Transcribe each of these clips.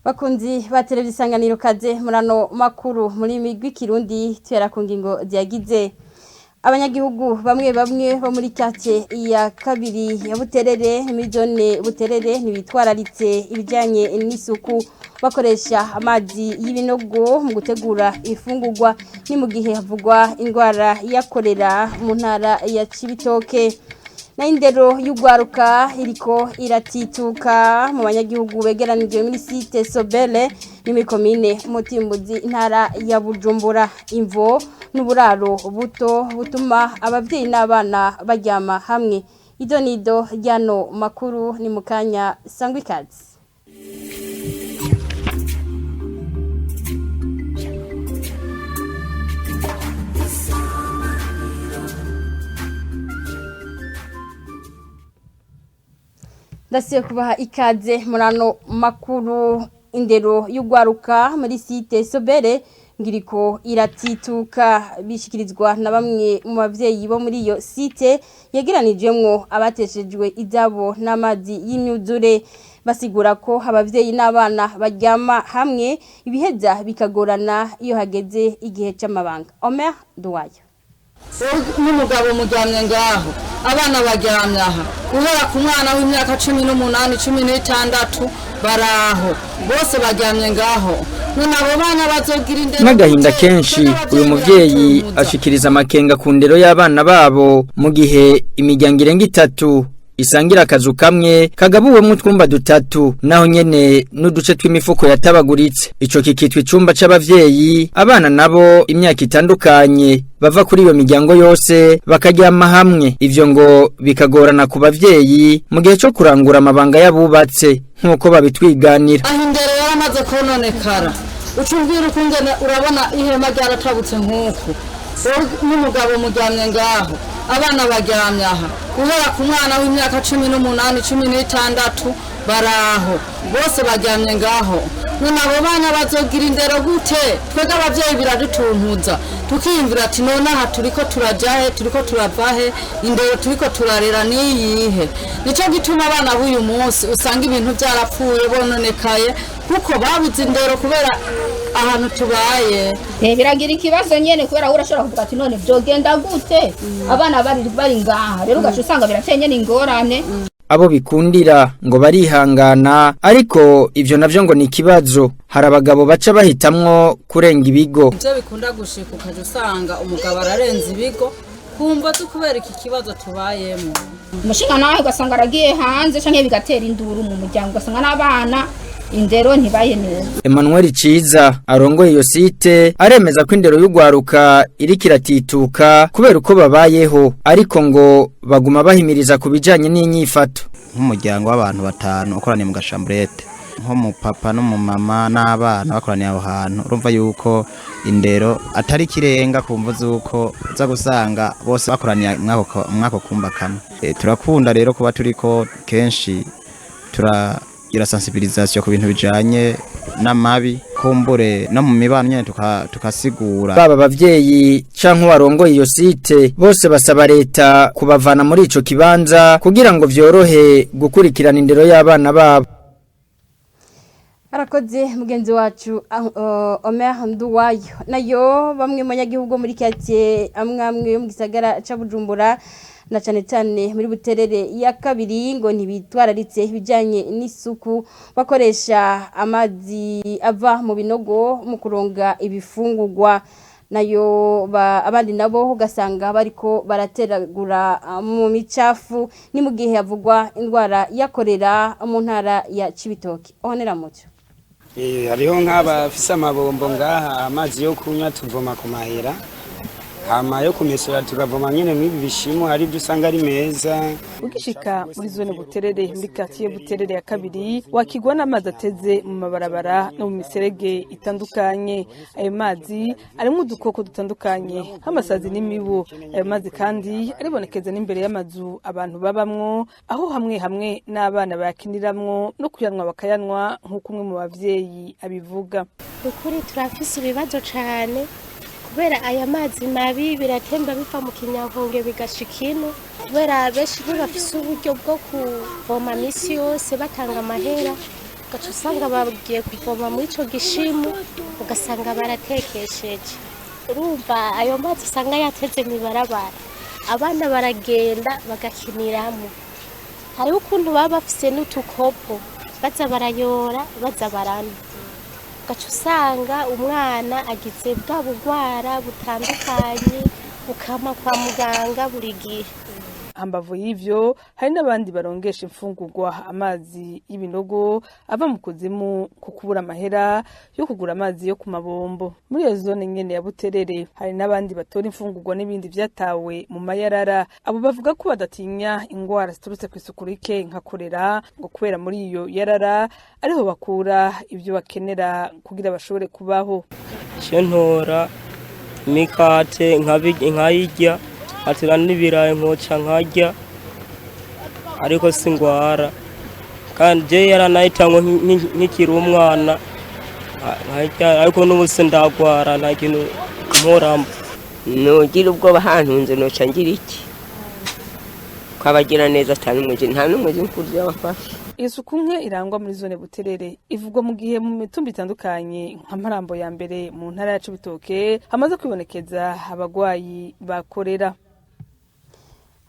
Bakunzi ba televiziyo Isanganiro, kaze murano makuru muri migwi Kirundi tera ku ngingo ziyagize. Abanyagihugu bamwe bamwe bo muri quartier ya kabiri ya Buterere, muri zone Buterere, ntibitwararitse ibijyanye n'isuku, bakoresha amazi y'ibinogo mu gutegura ifungurwa. Ni mu gihe havugwa indwara ya korera mu ntara ya Cibitoke. Na indero y'ugwaruka iriko iratituka mu banyagihugu begeranije muri site Sobele ni muri komine Mutimbuzi, intara ya Bujumbura. Imvo n'uburaro buto butuma abavyeyi n'abana baryama hamwe. Ido nido ryano makuru ni mukanya, sangwa ikaze. Ndasiye kubaha ikaze murano makuru. Indero y'ugwaruka muri site Sobere ngiriko iratituka, bishikirizwa na bamwe mu bavyeyi bo muri iyo site yegeranijwemwo abateshejwe ibyabo n'amazi y'imyuzure. Basigura ko abavyeyi n'abana baryama hamwe, ibiheza bikagorana iyo hageze igihe c'amabanga. Omer Duwayo. N'umugabo muryamye ngaho, abana baryamye aha, guhera ku mwana w'imyaka 18, 16, baraho bose baryamye ngaho. None abo bana bazogira indero? N'agahinda kenshi uyu muvyeyi ashikiriza amakenga ku ndero y'abana babo, mu gihe imiryango irenga itatu isangira akazu kamwe kagabuwemwo utwumba dutatu, naho nyene n'uduce tw'imifuko yatabaguritse. Ico kikitwa icumba c'abavyeyi. Abana nabo imyaka itandukanye bava kuri iyo miryango yose bakaryama hamwe. Ivyo ngo bikagorana ku bavyeyi mu gihe co kurangura amabanga y'abubatse, nk'uko babitwiganira. Aho indero yaramaze kononekara. Uca umbwira ukungene urabona ihema ryaratabutse nk'uku. Wowe n'umugabo muryamye ngaho, abana baryamye aha, guhera ku mwana w'imyaka 18, 16, baraho bose baryamye ngaho. None abo bana bazogira indero gute? Twebwe abavyeyi biradutuntuza, tukiyumvira ati: none aha turiko turaja he? Turiko turava he? Indero turiko turarera niyihe? Nico gituma abana b'uyu munsi usanga ibintu byarapfuye, bononekaye, kuko babuze indero kubera ahantu tubaye. Biragira ikibazo nyene, kubera wowe urashobora kuvuga ati: none vyogenda gute abana bari ngaha? Rero ugaca usanga birateye nyene ingorane. Abo bikundira ngo barihangana, ariko ivyo navyo ngo ni ikibazo. Hari abagabo baca bahitamwo kurenga ibigo. Ibyo bikunda gushika, ukaja usanga umugabo ararenze ibigo kumva tu kubera iki kibazo tubayemo. Umushinga nawe ugasanga aragiye hanze, canke bigatera induru mu muryango, ugasanga n'abana indero ntibaye neza. Emmanuel Ciza arongoye iyo site aremeza ko indero y'ugwaruka iriko iratituka kubera uko babayeho, ariko ngo baguma bahimiriza ku bijanye n'inyifato. Nk'umuryango w'abantu batanu ukoraniye mu gachambrette, nk'umupapa n'umumama n'abana bakoraniye aho hantu, urumva yuko indero atari ikirenga ku mvu z'uko uza gusanga bose bakoraniye mwako kumba kamwe. Turakunda rero kuba turiko kenshi turagira sensibilisation ku bintu bijanye n'amabi, kumbure no mu mibano nyene tukasigura. Baba abavyeyi canke uwarongoye iyo site, bose basaba leta kubavana muri ico kibanza kugira ngo vyorohe gukurikirana indero y'abana babo. Arakoze mugenzi wacu Omer Nduwayo. Nayo bamwe mu banyagihugu muri quartier amwe amwe yo mu gisagara ca Bujumbura, na cane cane muri Buterere ya kabiri, ngo ntibitwararitse ibijanye n'isuku, bakoresha amazi ava mu binogo mu kuronga ibifungurwa. Nayo abandi nabo ugasanga bariko barateragura mu micafu. Ni mu gihe havugwa indwara ya korera mu ntara ya Cibitoke. Honera Muco. Hariho nk'abafise amabombo ngaha, amazi yo kunywa tuvoma ku mahera, hama yo kumesura tukavoma nyene mw'ibi bishimu, hari ibyo usanga ari meza. Ugishika muri zone Buterere, muri quartier Buterere ya kabiri, wakigwa n'amazi ateze mu mabarabara no mu miserege itandukanye. Ayo mazi arimwo udukoko dutandukanye nk'amasazi n'imibu. Ayo mazi kandi aribonekeza n'imbere y'amazu abantu babamwo, aho hamwe hamwe n'abana bayakiniramwo, no kuyanwa bakayanwa, nk'uko umwe mu bavyeyi abivuga. Ukuri turafise ibibazo cane kubera aya mazi mabi, biratemba biva mu kinyankonge bigashika ino, kubera benshi ntibafise uburyo bwo kuvoma misi yose batanga amahera. Ugaca usanga bagiye kuvoma muri ico gishimu, ugasanga baratekesheje. Urumva ayo mazi usanga yateze mw'ibarabara, abana baragenda bagakiniramo. Hariho ukuntu baba bafise n'utukopo baza barayora, baza baranywa, ugaca usanga umwana agize bwa bugwara butandukanye, ukama kwa muganga buri gihe. Hambavu y'ivyo, hari n'abandi barongesha imfungurwa amazi y'ibinogo ava mu kuzimu ku kubura amahera yo kugura amazi yo ku mabombo. Muri iyo zone nyene ya Buterere hari n'abandi batora imfungurwa n'ibindi vyatawe mu mayarara. Abo bavuga ko badatinya ingwara ziturutse kw'isuku rike nka korera, ngo kubera muri iyo yarara ariho bakura ivyo bakenera kugira bashobore kubaho. Je ntora imikate nkayirya, atira n'ibirayi nkoca nkarya, ariko singwara. Kandi je yaranahitanywe nkikiri umwana nkarya, ariko n'ubu sindagwara, nta kintu mporamo. Nugira ubwoba hantunze noca ngira iki ko abagira neza atari umwe, nta n'umwe nkuzi y'abafasha. Isuku nke irangwa muri zone Buterere ivugwa mu gihe mu mitumba itandukanye nka Marambo ya mbere mu ntara ya Cibitoke hamaze kwibonekeza abagwayi ba korera.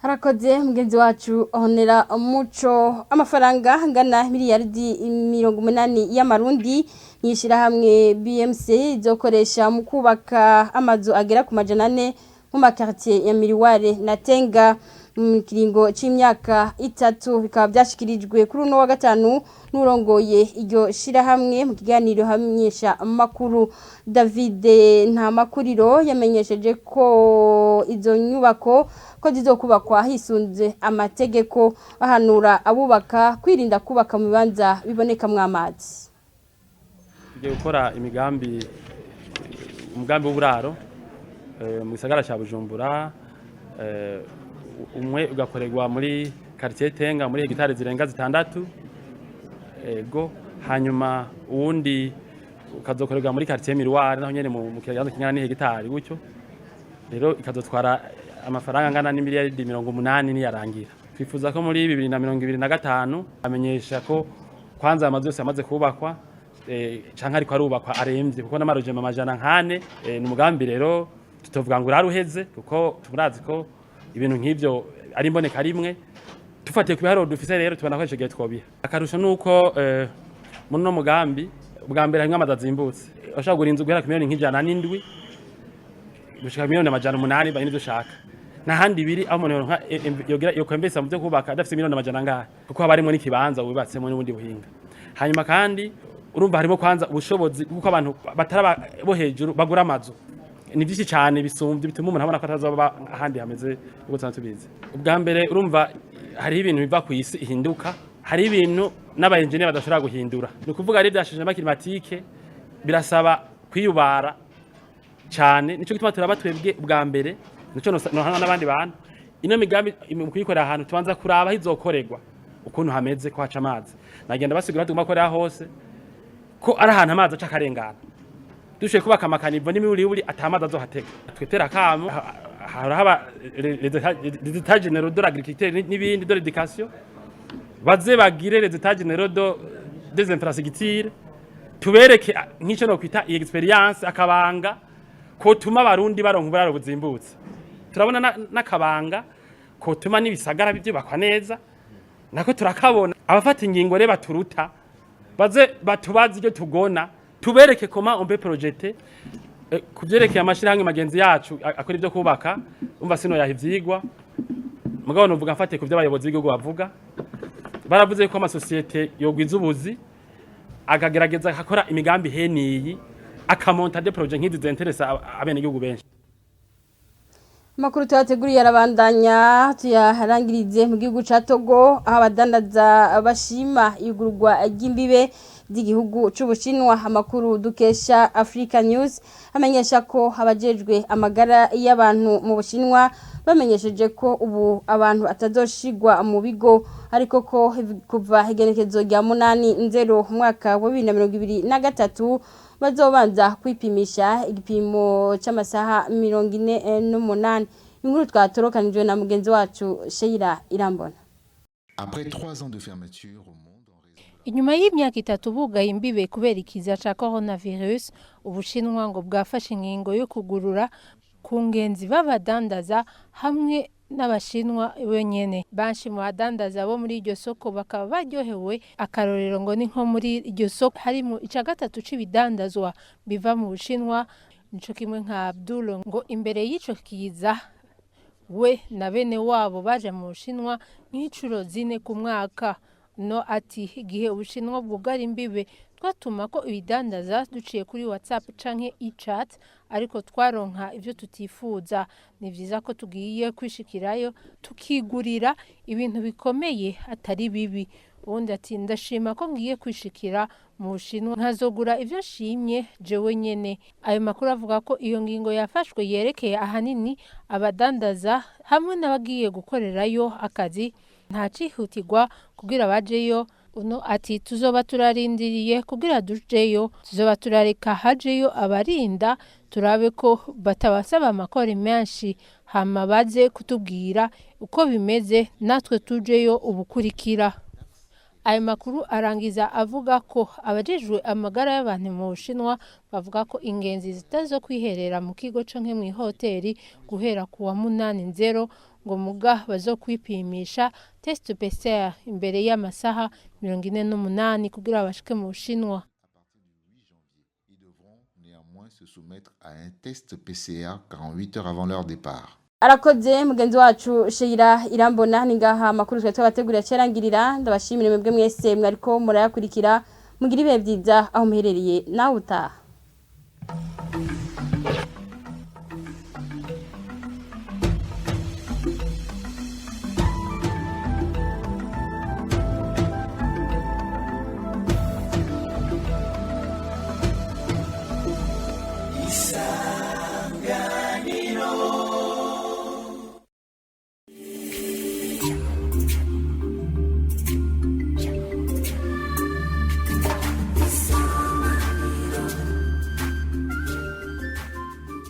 Harakoze mugenzi wacu Honera Muco. Amafaranga angana miliyaridi 80 y'amarundi n'ishirahamwe BMC izokoresha mu kubaka amazu agera ku 400 mu makartier ya Miriware na Tenga mu kiringo c'imyaka 3, bikaba byashikirijwe kuri uno wa gatanu n'urongoye iryo shirahamwe mu kiganiro hamenyesha makuru. David Ntamakuriro yamenyesheje ko izo nyubako ko zizokubakwa hisunze amategeko, bahanura abubaka kwirinda kubaka mu bibanza bibonekamwo amazi. Tugiye gukora umugambi w'uburaro mu gisagara ca Bujumbura, umwe ugakorerwa muri quartier Tenga muri hegitari zirenga 6, ego, hanyuma uwundi ukazokorerwa muri quartier Miroir, naho nyene mu kibanza kingana n'hegitari gutyo. Rero ikazotwara amafaranga angana n'imiliyaridi 80 niyarangira. Twifuza ko muri 2025 amenyesha ko kwanza amazu yose amaze kubakwa canke ariko arubakwa aremvye, kuko n'amarojema 400. Ni umugambi rero tutovuga ngo uraruheze, kuko turazi ko ibintu nk'ivyo ari imboneka rimwe. Tufatiye ku biharuro dufise rero, tubona ko ico gihe twobiha. Akarusho nuko muri uno mugambi bwa mbere harimwo amazu azimbutse. Urashobora kugura inzu guhera ku miliyoni nka 107 gushika miliyoni 800, bari n'ivyo ushaka. Nta handi biri aho umuntu yoronka yokwemvesa mu vyo kubaka adafise miliyoni amajana angahe, kuko haba harimwo n'ikibanza wubatsemo n'ubundi buhinga. Hanyuma kandi urumva harimo kwanza ubushobozi bw'uko abantu batari bo hejuru bagura amazu. Ni byinshi cyane bisumbye bituma umuntu abona ko atazoba ahandi hameze uko tusanzwe tubizi. Ubwa mbere urumva hariho ibintu biva ku isi ihinduka, hariho ibintu n'aba engineer badashobora guhindura. Ni ukuvuga rero ibya changement climatique birasaba kwiyubara cyane. Nico gituma turaba twebwe ubwa mbere, nico nohana n'abandi bantu, ino migambi mu kuyikorera ahantu tubanza kuraba aho izokorerwa ukuntu hameze, ko haca amazi. Nagenda basigura tugomba gukorera hose ko ari ahantu amazi aca akarengana, dushoboye kubaka ama caniveaux n'imiburiburi ata mazi azohatega. Twetera akamo haba les états généraux de l'agriculture n'ibindi, de l'éducation, baze bagire les états généraux des infrastructures, tubereke nk'icyo no kwita expérience, akabanga kotuma abarundi baronka uburaro buzimbutse. Turabona n'akabanga kotuma n'ibisagara byubakwa neza, nako turakabona. Abafata ingingo rero baturuta baze batubaze ibyo tugona, tubereke comment on peut projeter. Ku vyerekeye amashirahamwe magenzi yacu akora ibyo kubaka, umva sino yaha ivyigwa, mugabo novuga mfate ku vyo abayobozi b'igihugu bavuga. Baravuze ko amasosiyete yogwiza ubuzi, akagerageza akakora imigambi heniyi, akamonta des projets nk'izi zinteresa abenegihugu benshi. Amakuru tuyateguriye arabandanya, tuyarangirize mu gihugu ca Togo, aho abadandaza bashima igurwa ry'imbibe ry'igihugu c'Ubushinwa. Amakuru dukesha Africa News amenyesha ko abajejwe amagara y'abantu mu Bushinwa bamenyesheje ko ubu abantu atazoshigwa mu bigo, ariko ko kuva igenekezo rya 8 Nzero umwaka wa 2023 bazobanza kwipimisha igipimo c'amasaha 48. Inkuru twatorokanijwe na mugenzi wacu Sheila Irambona. Après 3 ans de fermeture au monde, Inyuma y'imyaka 3 bugaye imbibe kubera ikiza ca coronavirus, Ubushinwa ngo bwafashe ingingo yo kugurura ku ngenzi b'abadandaza hamwe n'Abashinwa wenyene. Benshi mu badandaza bo muri iryo soko bakaba baryohewe. Akarorero ngo ni nko muri iryo soko harimo ica gatatu c'ibidandazwa biva mu Bushinwa. Nico kimwe nka Abdul, ngo imbere y'ico kiza we na bene wabo baje mu Bushinwa nk'incuro 4 ku mwaka. No ati igihe Ubushinwa bwugara imbibe twatuma ko ibidandaza duciye kuri WhatsApp canke e-chat, ariko twaronka ivyo tutifuza. Ni vyiza ko tugiye kwishikirayo tukigurira ibintu bikomeye atari bibi. Ubundi ati ndashima ko ngiye kwishikira mu Bushinwa nkazogura ivyo nshimye jewe nyene. Ayo makuru avuga ko iyo ngingo yafashwe yerekeye ahanini abadandaza hamwe n'abagiye gukorerayo akazi, nta cihutirwa kugira bajeyo. Uno ati tuzoba turarindiriye kugira dujeyo, tuzoba turareka hajeyo abarinda, turabe ko batabasaba amakori menshi, hama baze kutubwira uko bimeze natwe tujeyo ubukurikira. Ayo makuru arangiza avuga ko abajejwe amagara y'abantu mu Bushinwa bavuga ko ingenzi zitazo kwiherera mu kigo canke mw'ihoteli guhera ku wa 8/0, ngo muga bazokwipimisha test PCR imbere y'amasaha 48 kugira bashike mu Bushinwa. Néanmoins se soumettre à un test PCR 48 heures avant leur départ. Arakoze mugenzi wacu Sheila Irambona. Ni ngaha amakuru twe twabategurira cerangirira. Ndabashimire mwebwe mwese mwariko murayakurikira. Mugira ibihe byiza aho muherereye. Nawe utaha.